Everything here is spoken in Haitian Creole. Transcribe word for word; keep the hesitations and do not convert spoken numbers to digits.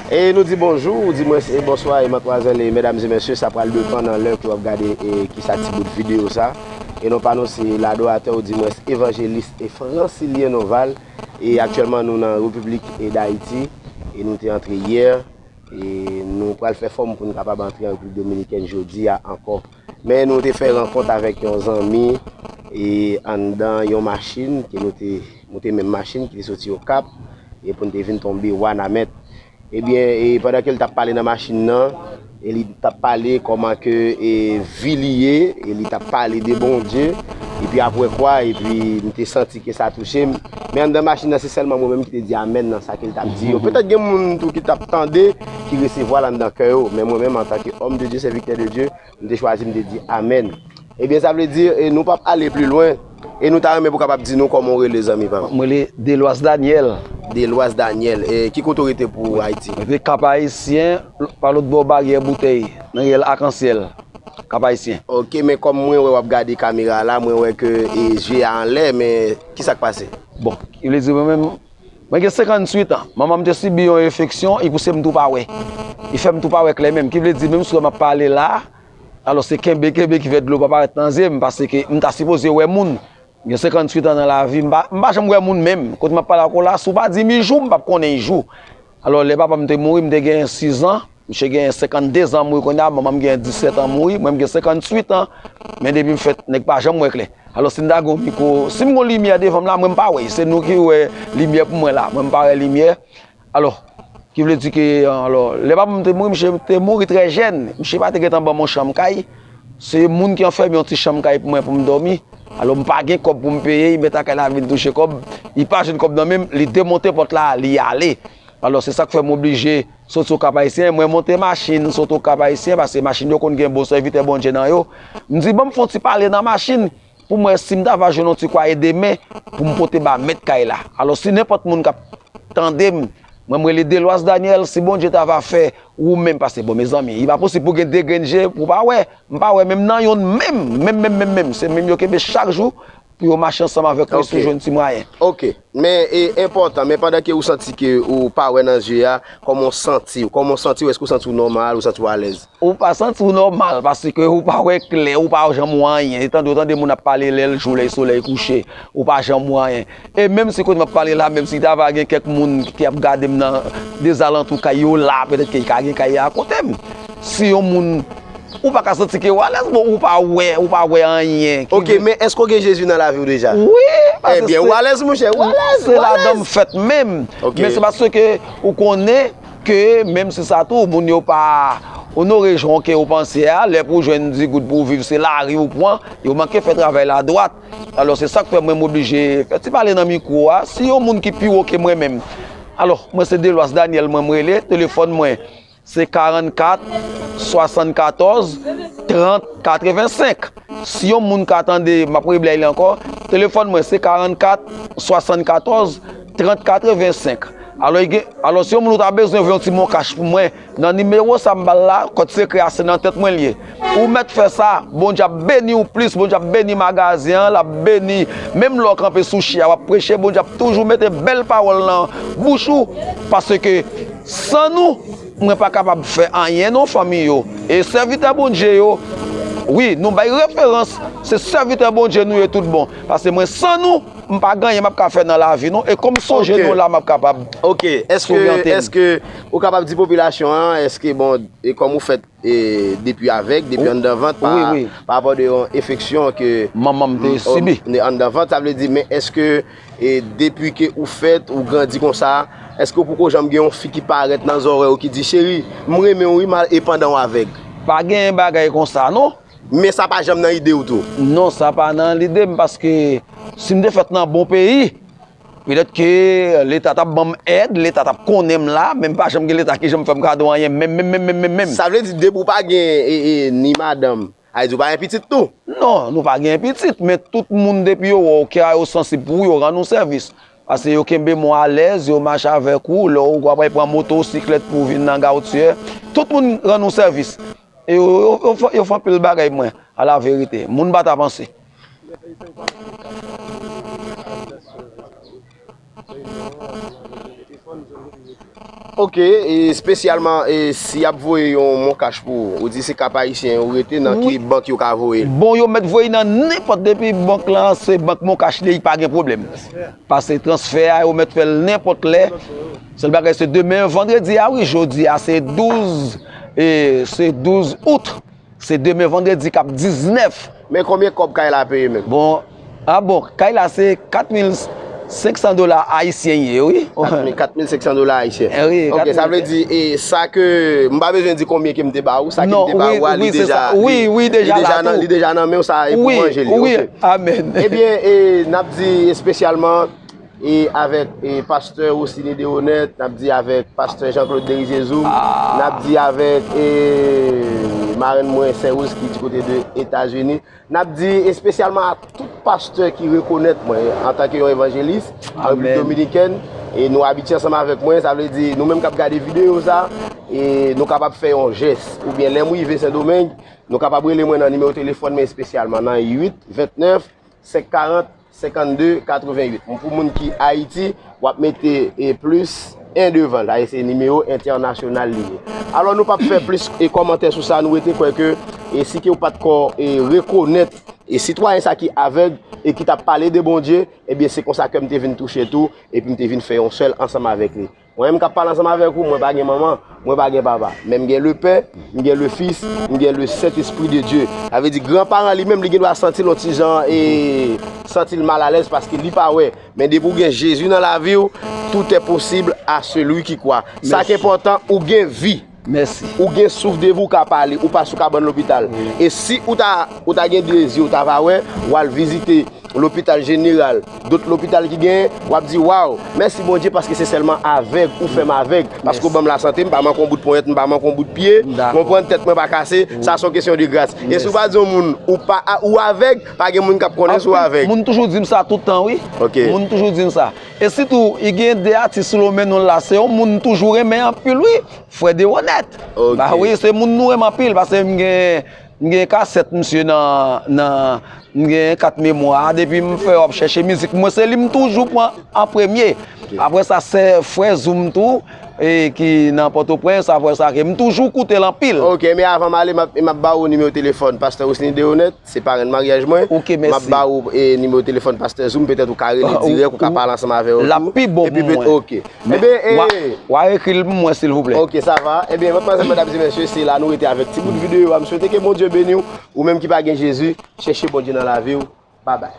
E nou di bonjou, ou di mwens e bonswa, e matmwazèl e medam e mesye, sa pral depann nan lè ke w ap gade e kisa ti bout videyo sa. E non pa non, se ladoratè ou di mwens evanjelis e Francilien Noval. E aktyèlman nou nan Repiblik e Dayiti, e nou te antre yè, e nou pral fè fòm pou n kapab antre an Repiblik Dominikèn jodi a ankò. Men nou te fè rankont avèk yon zanmi e anndan yon machin ke nou te moute menm machin ki te soti Okap e pou n te vin tonbe Wanament. Ebyen, e pandan ke l t ap pale nan machin nan, e li t ap pale kòman ke e vi li ye, e li t ap pale de Bondye, epi apre kwa, epi m te santi ke sa touche m. Men anndan machin nan, se sèlman mwen menm ki te di amèn nan sa ke l t ap di yo. Petèt gen moun tou ki t ap tande, ki resevwa l anndan kè yo, men mwen menm, antanke homme de Dieu, serviteur de Dieu, m te chwazi, m te di amèn. Ebyen, sa vle di, e nou p ap ale pli lwen, e nou ta renmen pou w kapab di nou kòman w rele, zanmi pa m. Mwen rele Deloise Daniel. Deloise Daniel, e ki kote w rete pou Ayiti? Mwen rete Kap Ayisyen, pa lòt bò baryè Boutèy, nan riyèl Akansyèl, Kap Ayisyen. Ok, men kòm mwen wè w ap gade kamera la, mwen wè ke e zye a anlè, men kisa k pase? Bon, ki vle di mwen menm, mwen gen senkantuit an. Manman m te sibi yon enfeksyon, li pouse m tou pa wè. Li fè m tou pa wè klè menm. Ki vle di, menm si w wè m ap pale la, alò se kenbe, kenbe ki fè dlo pa parèt nan zye m, paske m ta sipoze wè moun. M gen senkantuit an nan lavi, m pa, m pa janm wè moun menm. Kote m ap pale ak ou la, si w pa di m li jou, m p ap konnen li jou. Alò, lè papa m te mouri, m te gen sizan. Misye gen senkannde zan mouri kounye a, manman m gen disèt an mouri, mwen m gen senkantuit an. Men depi m fèt, nèg pa janm wè klè. Alò, si m ta gen yon mikwo, si m gen yon limyè devan m la, mwen m pa wè. Se nou ki wè limyè pou mwen la. Mwen m pa wè limyè. Alò, ki vle di ke, alò, lè papa m te mouri, misye te mouri trè jèn. Misye pa te gentan ban m yon chanm kay. Se moun ki anfèm yon ti chanm kay pou mwen pou m dòmi. Alò, m pa gen kòb pou m peye, li mèt lakay la vin touche kòb. Li pa jwenn kòb nan men m, li demonte pòt la, li ale. Alò, se sa k fè m oblije soti Okap Ayisyen. Mwen monte machin, soti Okap Ayisyen, paske machin yo konn gen bon sèvitè Bondye nan yo. M di, ban m fè yon ti pale nan machin, pou m wè si m ta va jwenn yon ti kwa ede men, pou m pote ba mèt kay la. Alò, si nenpòt moun k ap tande m, mwen, m rele Deloise Daniel, si Bondye ta va fè ou menm, paske, bon, mezanmi, li pa posib pou gen de grenn je, pou w pa wè. M pa wè menm nan yonn menm, menm, menm, menm, menm. Se menm yo kenbe chak jou, pou yo mache ansanm avèk mwen si yo jwenn ti mwayen. Ok. Men, e enpòtan, men pandan ke ou santi ke ou pa wè nan zye a, kòman w santi w? Kòman w santi w? Èske w santi w nòmal? Ou santi w alèz? Ou pa santi w nòmal, paske ou pa wè klè, ou pa janm wè anyen. E tande, ou tande moun ap pale lè l jou, lè solèy kouche, ou pa janm wè anyen. E menm si kote m ap pale la, menm si ta va gen kèk moun ki ap gade m nan dezalantou kay yo la, petèt ke ka gen kay akote m. Si yon moun Ou pa ka santi ke w alèz, bon, ou pa wè, ou pa wè anyen. Ok, men èske w gen Jezi nan lavi w deja? Wi, paske ebyen, ou alèz, monchè, ou alèz, se ladan m fèt menm. Ok. Men se paske ou konnen ke menm si sa tou, moun yo pa onore jan ke ou panse a, lè pou w jwenn di goud pou w viv, se lari ou pran, yo manke fè travay la dwat. Alò, se sa k fè mwen m oblije fè ti pale nan mikwo a. Si yon moun ki pi wo ke mwen menm. Alò, mwen se Deloise Daniel, mwen m rele, telefòn mwen, se karannkat swasannkatòz trant katrevensenk. Si yon moun ka tande, m ap reblè li ankò. Telefòn mwen se karannkat swasannkatòz trant katrevensenk. Alò, li gen, alò, si yon moun ou ta bezwen voye yon ti moncash pou mwen, nan nimewo sa m ba l la, kòd sekrè a se nan tèt mwen l ye. Ou mèt fè sa, Bondye ap beni w plis, Bondye ap beni magazen an, l ap beni. Menm lè w kanpe sou chè a, w ap preche, Bondye ap toujou mete bèl pawòl nan bouch ou, paske san nou, mwen pa kapab fè anyen non, fanmi yo. E sèvitè Bondye yo, wi, nou bay referans, se sèvitè Bondye nou ye tout bon. Paske mwen, san nou, m pa gen anyen m ap ka fè nan lavi non. E kòm sonje nou la, m ap kapab sove antè m. Ok. Èske ou kapab di popilasyon an, èske, bon, e kòm ou fèt e depi avèg, depi anndan vant, pa, pa rapò de yon enfeksyon ke manman m te sibi anndan vant, sa vle di, men èske e depi ke ou fèt, ou grandi konsa, èske ou poko janm gen yon fi ki parèt nan zòrèy ou ki di, cheri, m renmen w wi, mal, e pandan w avèg? Pa gen bagay konsa non. Men sa pa janm nan ide w tou? Non, sa pa nan lide m, paske si m te fèt nan bon peyi, petèt ke Leta t ap ban m èd, Leta t ap konnen m la, men m pa janm gen Leta ki janm fè m kado anyen, menm, menm, menm, menm, menm, menm. Sa vle di, depi w pa gen e, e, ni madanm, sa vle di w pa gen pitit tou? Non, nou pa gen pitit, men tout moun depi yo wè w, kè a yo sansib pou ou, yo rann ou sèvis. Paske yo kenbe men w alèz, yo mache avèk ou, lè w, w ap pran motosiklèt pou w vin nan Gautier. Tout moun rann ou sèvis. E yo, yo, yo, yo fè, yo fè anpil bagay pou mwen, a la verite. Moun pa ta panse. Ok, e espesyalman e si y ap voye yon Moncash pou ou, ou di se Kap Ayisyen ou rete, nan ki bank yo ka voye l? Bon, yo mèt voye nan nenpòt, depi bank lan se bank Moncash li ye, pa gen pwoblèm. Paske transfè a, yo mèt fè l nenpòt lè. Sèl bagay se demen vandredi a, wi, jodi a se douz, e se douz out. Se demen vandredi k ap diznèf. Men konbyen kòb kay la peye menm? Bon, a bon, kay la se kat mil senk san dola ayisyen ye, wi. Kat mil, kat mil senk san dola ayisyen. Eh wi, ok, sa vle di, e sa ke, m pa bezwen di konbyen ke m te ba ou, sa ke m te ba ou a, li deja, wi, wi, deja la tou. Li deja nan men w, sa e pou manje li, wi, ok. Amèn. Ebyen, e n ap di espesyalman, e avèk e pastè Rosiny Deronette, n ap di avèk pastè Jean Claude Derizezou, n ap di avèk e marenn mwen Sè Rose ki di kote de Etazini, n ap di espesyalman a tout pastè ki rekonèt mwen antanke yon evanjelis an Repiblik Dominikèn, e nou abitye ansanm avèk mwen, sa vle di nou menm k ap gade videyo sa, e nou kapab fè yon jès, oubyen lè m rive Sendomeng, nou kapab rele mwen nan nimewo telefòn mwen espesyalman nan uit vennèf senk karant senkannde katrevennuit. Pou moun ki Ayiti, w ap mete e plis en devan l, se nimewo entènasyonal li ye. Alò, nou p ap fè plis e kòmantè sou sa, nou rete kwè ke e si ke w pa t ko e rekonèt e sitwayen sa ki avèg e ki t ap pale de Bondye, ebyen se konsa kè m te vin touche tou, epi m te vin fè yon sèl ansanm avèk li. Mwen menm k ap pale ansanm avèk ou, mwen pa gen manman, mwen pa gen papa. Men m gen le Pè, m gen le Fis, m gen le Sentespri de Dye. Sa vle di, granparan li menm, li gen dwa santi l yon ti jan, e santi l malalèz paske li pa wè. Men depi w gen Jezi nan lavi w, tout est possible à celui qui croit. Sa k enpòtan, ou gen vi. Mèsi. Ou gen souf de vi, ou ka pale, ou pa sou kabann lopital. E si ou ta, ou ta gen de zye, ou ta va wè, w al vizite lopital jeneral, dòt lopital ki genyen, w ap di, waw, mèsi Bondye, paske se sèlman avèg ou fè m avèg, paske ou ban m lasante, m pa manke yon bout ponyèt, m pa manke yon bout pye, konprann, tèt mwen pa kase, sa se yon kesyon de gras. E si w pa di yon moun ou pa, ou avèg, pa gen moun k ap konnen si w avèg. Moun toujou di m sa tout tan, wi. Moun toujou di m sa. E sitou, i gen de atis sou lonmen nou la, se yon moun m toujou renmen anpil, wi. Frè Deronette. Ba wi, se moun nou renmen anpil, paske m gen, m gen kasèt misye nan, nan, m gen kat memwa, depi m fè w ap chèche mizik mwen, se li m toujou pran an premye. Apre sa, se frè Zoom tou, e ki nan Pòtoprens, apre sa, ke m toujou koute l anpil. Ok, men avan m ale, m ap, m ap ba ou nimewo telefòn Pastè Rosny Deronette, se parenn maryaj mwen. Ok, mèsi. M ap ba ou e nimewo telefòn Pastè Zoom, petèt ou ka rele dirèk, ou ka pale ansanm avè yo tou. L ap pi bon pou mwen. Ok. Ebyen, w a ekri l pou mwen, silvouplè. Ok, sa va. Ebyen, madmwazèl, medam e mesye, se la nou rete avèk ti bout videyo a. M swete ke Bondye beni w. Ou menm ki pa gen Jezi, chèche Bondye nan lavi w. Babay.